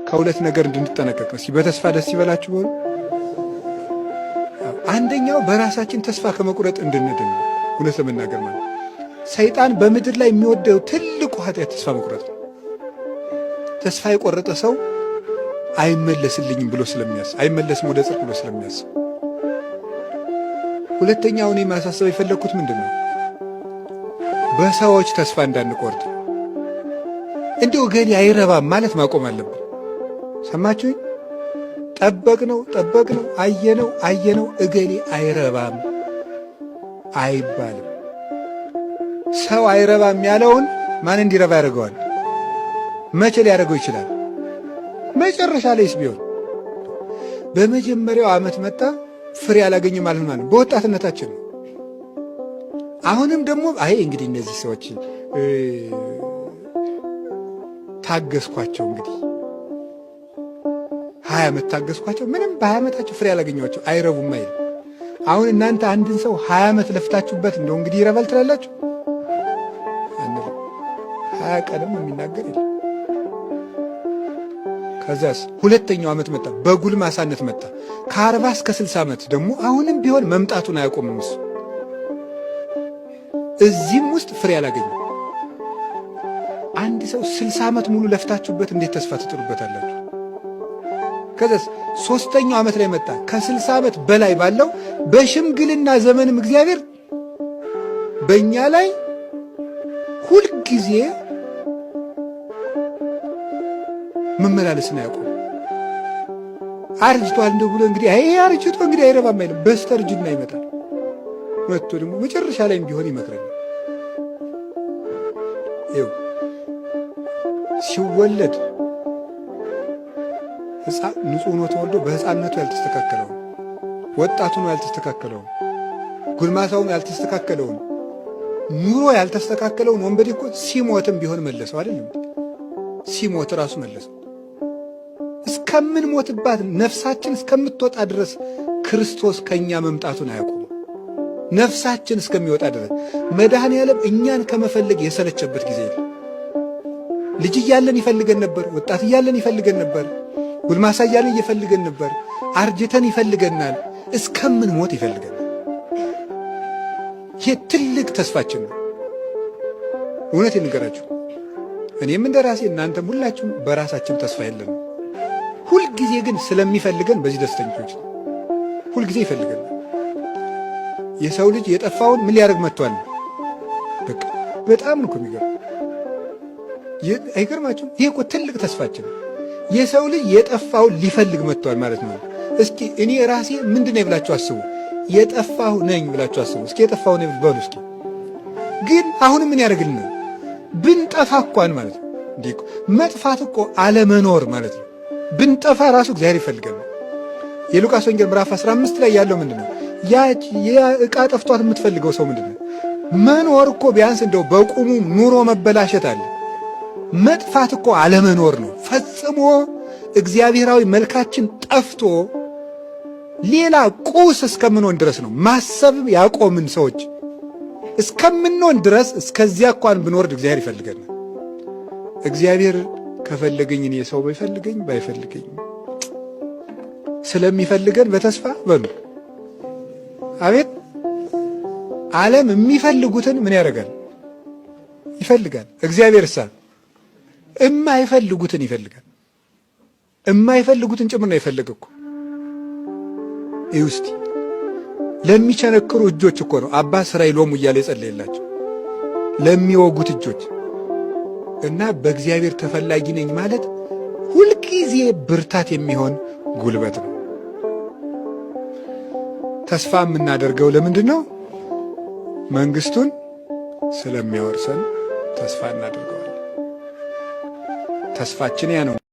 ከሁለት ነገር እንድንጠነቀቅ ነው። እስኪ በተስፋ ደስ ይበላችሁ በሉ። አንደኛው በራሳችን ተስፋ ከመቁረጥ እንድንድን ነው። እውነት ለመናገር ማለት ሰይጣን በምድር ላይ የሚወደው ትልቁ ኃጢአት ተስፋ መቁረጥ ነው። ተስፋ የቆረጠ ሰው አይመለስልኝም ብሎ ስለሚያስብ፣ አይመለስም ወደ ጽድቅ ብሎ ስለሚያስብ። ሁለተኛው እኔ ማሳሰብ የፈለግኩት ምንድን ነው? በሰዎች ተስፋ እንዳንቆርጥ። እንዲሁ እገሌ አይረባም ማለት ማቆም አለብን። ሰማችሁኝ? ጠበቅነው ጠበቅነው፣ አየነው አየነው፣ እገሌ አይረባም አይባልም። ሰው አይረባም ያለውን ማን እንዲረባ ያደርገዋል? መቼ ሊያደርገው ይችላል? መጨረሻ ላይስ ቢሆን በመጀመሪያው ዓመት መጣ ፍሬ አላገኘም ማለት ነው። በወጣትነታችን ነው። አሁንም ደግሞ አይ እንግዲህ እነዚህ ሰዎች ታገስኳቸው፣ እንግዲህ 20 ዓመት ታገስኳቸው፣ ምንም በ20 ዓመታቸው ፍሬ አላገኘኋቸው፣ አይረቡም አይልም። አሁን እናንተ አንድን ሰው 20 ዓመት ለፍታችሁበት እንደው እንግዲህ ይረባል ትላላችሁ? አንልም። 20 ቀንም የሚናገር የለም። ከዛስ ሁለተኛው ዓመት መጣ፣ በጉልማሳነት መጣ። ከ40 እስከ 60 ዓመት ደግሞ አሁንም ቢሆን መምጣቱን አያቆምም እሱ። እዚህም ውስጥ ፍሬ አላገኘም። አንድ ሰው 60 ዓመት ሙሉ ለፍታችሁበት እንዴት ተስፋ ትጥሉበታላችሁ? ከዛስ ሶስተኛው ዓመት ላይ መጣ። ከ60 ዓመት በላይ ባለው በሽምግልና ዘመንም እግዚአብሔር በእኛ ላይ ሁልጊዜ መመላለስን አያውቁም። አርጅቷል እንደው ብሎ እንግዲህ አይ አርጅቶ እንግዲህ አይረባም አይልም። በስተርጅና ይመጣል። መጥቶ ደግሞ መጨረሻ ላይም ቢሆን ይመክረናል። ይኸው ሲወለድ ሕፃን ንጹሕ ሆኖ ተወልዶ በሕፃንነቱ ያልተስተካከለውን፣ ወጣቱ ነው ያልተስተካከለውን፣ ጉልማሳውን ያልተስተካከለውን፣ ኑሮ ያልተስተካከለውን ወንበዴ እኮ ሲሞትም ቢሆን መለሰው አይደለም? ሲሞት ራሱ መለሰው። እስከምንሞትባት ነፍሳችን እስከምትወጣ ድረስ ክርስቶስ ከእኛ መምጣቱን አያቆምም። ነፍሳችን እስከሚወጣ ድረስ መድኃኔ ዓለም እኛን ከመፈለግ የሰለቸበት ጊዜ የለም። ልጅ እያለን ይፈልገን ነበር። ወጣት እያለን ይፈልገን ነበር። ጎልማሳ እያለን ይፈልገን ነበር። አርጅተን ይፈልገናል። እስከምንሞት ይፈልገናል። ይህ ትልቅ ተስፋችን ነው። እውነት ልንገራችሁ፣ እኔም እንደ ራሴ እናንተም ሁላችሁም በራሳችን ተስፋ የለንም። ሁልጊዜ ግን ስለሚፈልገን በዚህ ደስተኞች ነው። ሁልጊዜ ይፈልገናል። የሰው ልጅ የጠፋውን ምን ሊያደርግ መጥቷል? በቃ በጣም ነው የሚገርም። አይገርማችሁም? ይሄ እኮ ትልቅ ተስፋችን ነው። የሰው ልጅ የጠፋውን ሊፈልግ መጥቷል ማለት ነው። እስኪ እኔ ራሴ ምንድን ነኝ ብላችሁ አስቡ። የጠፋሁ ነኝ ብላችሁ አስቡ። እስኪ የጠፋሁ ነኝ በሉ እስኪ። ግን አሁን ምን ያደርግልናል? ብንጠፋ እንኳን ማለት ነው። እንዲህ መጥፋት እኮ አለመኖር ማለት ነው። ብንጠፋ ራሱ እግዚአብሔር ይፈልገናል። የሉቃስ ወንጌል ምዕራፍ 15 ላይ ያለው ምንድን ነው? ያ ዕቃ ጠፍቷት የምትፈልገው ሰው ምንድን ነው? መኖር እኮ ቢያንስ እንደው በቁሙ ኑሮ መበላሸት አለ። መጥፋት እኮ አለመኖር ነው። ፈጽሞ እግዚአብሔራዊ መልካችን ጠፍቶ ሌላ ቁስ እስከምንሆን ድረስ ነው። ማሰብ ያቆምን ሰዎች እስከምንሆን ድረስ እስከዚያ እንኳን ብንወርድ እግዚአብሔር ይፈልገናል። እግዚአብሔር ከፈለገኝ እኔ ሰው ባይፈልገኝ ባይፈልገኝ ስለሚፈልገን በተስፋ በሉ። አቤት ዓለም የሚፈልጉትን ምን ያደርጋል? ይፈልጋል። እግዚአብሔር እሳ እማይፈልጉትን ይፈልጋል። እማይፈልጉትን ጭምር ነው የፈለገ እኮ። ይህ እስቲ ለሚቸነክሩ እጆች እኮ ነው አባ ስራይ ሎሙ እያለ የጸለየላቸው ለሚወጉት እጆች። እና በእግዚአብሔር ተፈላጊ ነኝ ማለት ሁልጊዜ ብርታት የሚሆን ጉልበት ነው። ተስፋ የምናደርገው ለምንድን ነው? መንግስቱን ስለሚያወርሰን ተስፋ እናደርገዋለን። ተስፋችን ያ ነው።